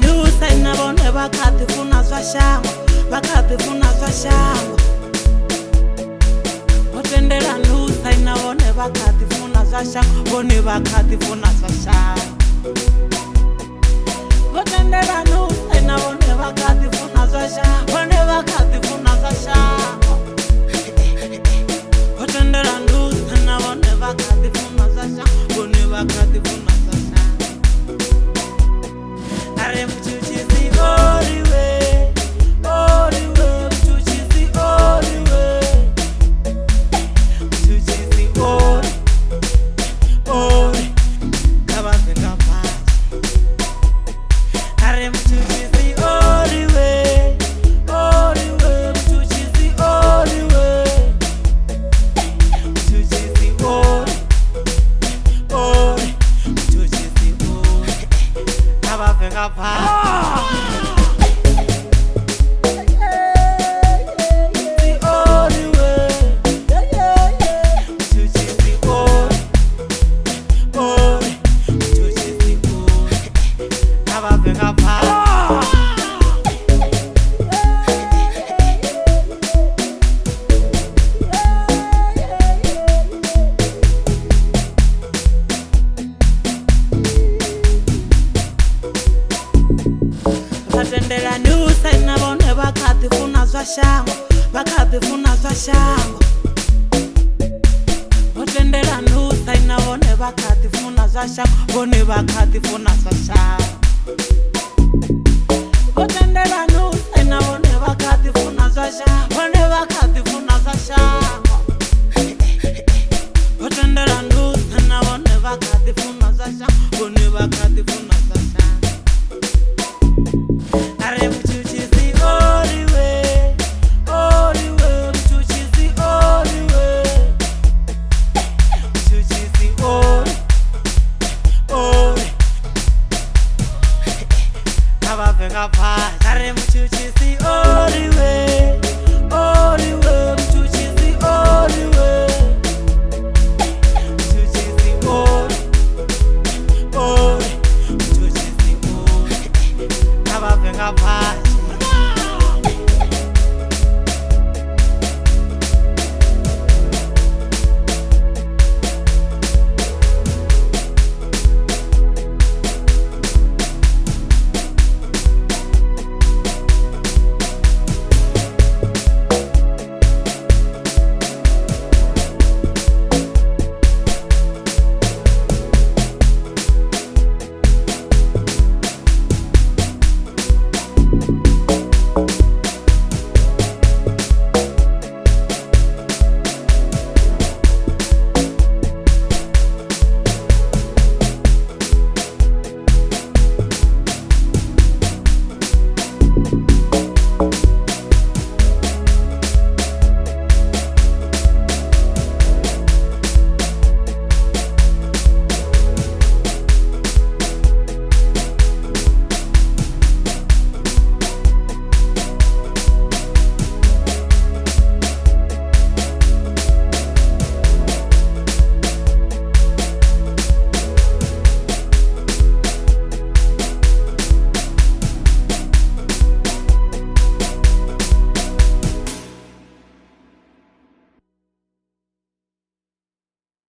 tendelani u saina vhone vha kha ḓi funa zwa shango, vha kha ḓi funa zwa shango. Vho tendelani u saina vhone vha kha ḓi funa zwa shango, vhone vha kha ḓi funa zwa shango. Vho tendelani u saina vhone vha kha ḓi funa zwa shango, vhone vha kha ḓi funa zwa shango. Vho tendelani u saina vhone vha kha ḓi funa zwa shango, vhone vha kha ḓi funa zwa shango. Are mchuchisi oriwe, oriwe, mchuchisi oriwe, mchuchisi ori, ori, kha vha bve nga fhasi. Are mchuchisi oriwe, oriwe, mchuchisi oriwe, mchuchisi ori, ori, mchuchisi ori, kha vha bve nga fhasi. Tendelani u saina vhone vha kha ḓi funa zwa shango, vha kha ḓi funa zwa shango. Vho tendelani u saina vhone vha kha ḓi funa zwa shango, vhone vha kha ḓi funa zwa shango. Vho tendelani u saina vhone vha kha ḓi funa zwa shango, vhone vha kha ḓi funa zwa shango. Vho tendelani u saina vhone vha kha ḓi funa zwa shango, vhone vha kha ḓi funa zwa shango. Are mchuchisi oriwe, oriwe, mchuchisi oriwe, mchuchisi ori, ori, kha vha bve nga fhasi. Are mchuchisi oriwe, oriwe, mchuchisi oriwe, mchuchisi ori, ori, mchuchisi ori, kha vha bve nga fhasi.